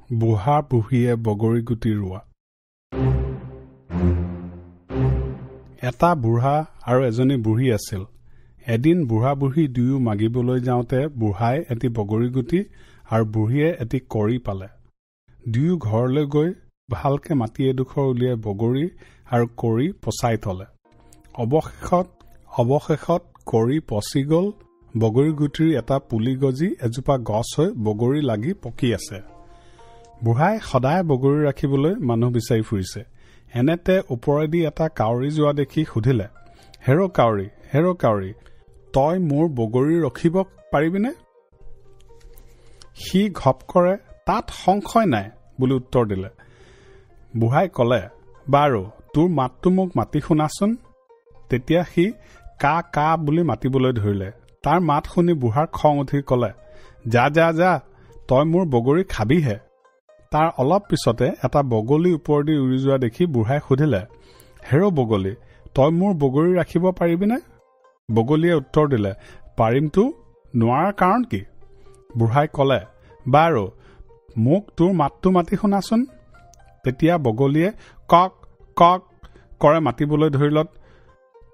বুঢ়া বুঢ়ীয়ে বগৰী গুটি ৰোৱা। এটা বুঢ়া আৰু এজনী বুঢ়ী আছিল। এদিন বুঢ়া বুঢ়ী দুয়ো মাগিবলৈ যাওঁতে বুঢ়াই এটি বগৰী গুটি আৰু বুঢ়ীয়ে এটি কড়ি পালে। দুয়ো ঘৰলৈ গৈ ভালকে মাটি এডোখৰ উলিয়াই বগৰী আৰু কড়ি পচাই থলে। অৱশেষত কড়ি পচি গ'ল। বগৰী গুটিৰ এটা পুলি গজি এজোপা গছ হৈ বগৰী লাগি পকি আছে। বুঢ়াই সদায় বগৰী ৰাখিবলৈ মানুহ বিচাৰি ফুৰিছে। এনেতে ওপৰেদি এটা কাউৰী যোৱা দেখি সুধিলে, হেৰ কাউৰী, হেৰ কাউৰী, তই মোৰ বগৰী ৰখিব পাৰিবিনে? সি ঘপ কৰে তাত সংশয় নাই বুলি উত্তৰ দিলে। বুঢ়াই কলে, বাৰু তোৰ মাতটো মোক মাতি শুনাচোন। তেতিয়া সি কা কা বুলি মাতিবলৈ ধৰিলে। তাৰ মাত শুনি বুঢ়াৰ খং উঠি কলে, যা যা যা, তই মোৰ বগৰী খাবিহে। তাৰ অলপ পিছতে এটা বগলী ওপৰেদি উৰি যোৱা দেখি বুঢ়াই সুধিলে, হেৰ বগলী, তই মোৰ বগৰী ৰাখিব পাৰিবিনে? বগলীয়ে উত্তৰ দিলে, পাৰিমতো, নোৱাৰাৰ কাৰণ কি? বুঢ়াই কলে, বাৰু মোক তোৰ মাতটো মাতি শুনাচোন। তেতিয়া বগলীয়ে কক কক কৰে মাতিবলৈ ধৰিলত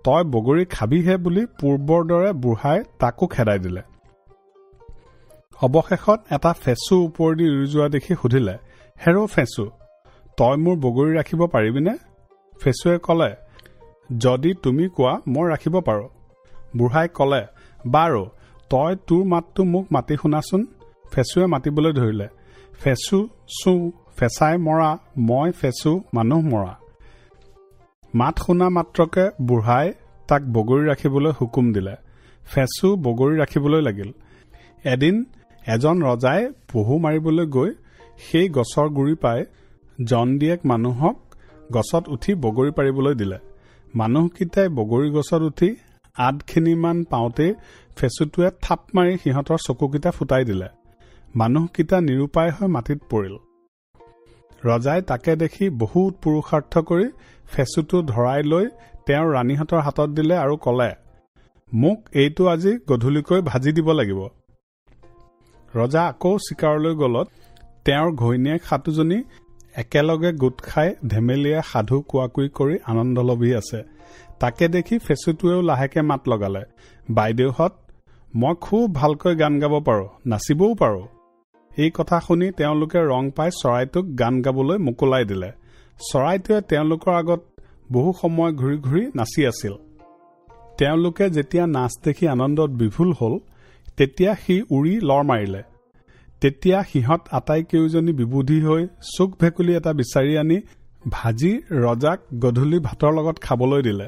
তই বগৰী খাবিহে বুলি পূৰ্বৰ দৰে বুঢ়াই তাকো খেদাই দিলে। অৱশেষত এটা ফেঁচু ওপৰেদি উৰি যোৱা দেখি সুধিলে, হেৰ ফেঁচু, তই মোৰ বগৰী ৰাখিব পাৰিবিনে? ফেঁচুৱে কলে, যদি তুমি কোৱা মই ৰাখিব পাৰো। বুঢ়াই কলে, বাৰু তই তোৰ মাতটো মোক মাতি শুনাচোন। ফেঁচুৱে মাতিবলৈ ধৰিলে, ফেঁচু চু, ফেঁচাই মৰা, মই ফেঁচু মানুহ মৰা। মাত শুনা মাত্ৰকে বুঢ়াই তাক বগৰী ৰাখিবলৈ হুকুম দিলে। ফেঁচু বগৰী ৰাখিবলৈ লাগিল। এদিন এজন ৰজাই পহু মাৰিবলৈ গৈ সেই গছৰ গুৰি পাই জন্দিয়েক মানুহক গছত উঠি বগৰী পাৰিবলৈ দিলে। মানুহকেইটাই বগৰী গছত উঠি আধখিনিমান পাওঁতেই ফেঁচুটোৱে থাপ মাৰি সিহঁতৰ চকুকেইটা ফুটাই দিলে। মানুহকেইটা নিৰুপায় হৈ মাটিত পৰিল। ৰজাই তাকে দেখি বহুত পুৰুষাৰ্থ কৰি ফেঁচুটো ধৰাই লৈ তেওঁৰ ৰাণীহঁতৰ হাতত দিলে আৰু কলে, মোক এইটো আজি গধূলিকৈ ভাজি দিব লাগিব। ৰজা আকৌ চিকাৰলৈ গলত তেওঁৰ ঘৈণীয়েক সাতোজনী একেলগে গোট খাই ধেমেলীয়া সাধু কোৱাকুই কৰি আনন্দ লভি আছে। তাকে দেখি ফেঁচুটোৱেও লাহেকে মাত লগালে, বাইদেউহঁত, মই খুব ভালকৈ গান গাব পাৰোঁ, নাচিবও পাৰোঁ। এই কথা শুনি তেওঁলোকে ৰং পাই চৰাইটোক গান গাবলৈ মোকলাই দিলে। চৰাইটোৱে তেওঁলোকৰ আগত বহু সময় ঘূৰি ঘূৰি নাচি আছিল। তেওঁলোকে যেতিয়া নাচ দেখি আনন্দত বিভুল হল, তেতিয়া সি উৰি লৰ মাৰিলে। তেতিয়া সিহঁত আটাইকেইজনী বিবুধি হৈ চুক ভেকুলী এটা বিচাৰি আনি ভাজি ৰজাক গধূলি ভাতৰ লগত খাবলৈ দিলে।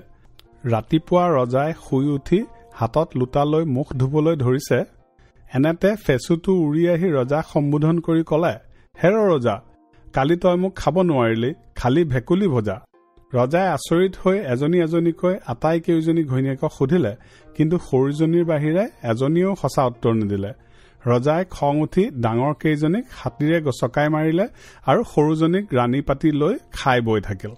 ৰাতিপুৱা ৰজাই শুই উঠি হাতত লোটা লৈ মুখ ধুবলৈ ধৰিছে। এনেতে ফেঁচুটো উৰি আহি ৰজাক সম্বোধন কৰি কলে, হেৰ ৰজা, কালি তই মোক খাব নোৱাৰিলি, খালি ভেকুলী ভজা। ৰজাই আচৰিত হৈ এজনী এজনীকৈ আটাইকেইজনী ঘৈণীয়েকক সুধিলে, কিন্তু সৰুজনীৰ বাহিৰে এজনীয়েও সঁচা উত্তৰ নিদিলে। ৰজাই খং উঠি ডাঙৰ কেইজনীক হাতীৰে গছকাই মাৰিলে আৰু সৰুজনীক ৰাণী পাতি লৈ খাই বৈ থাকিল।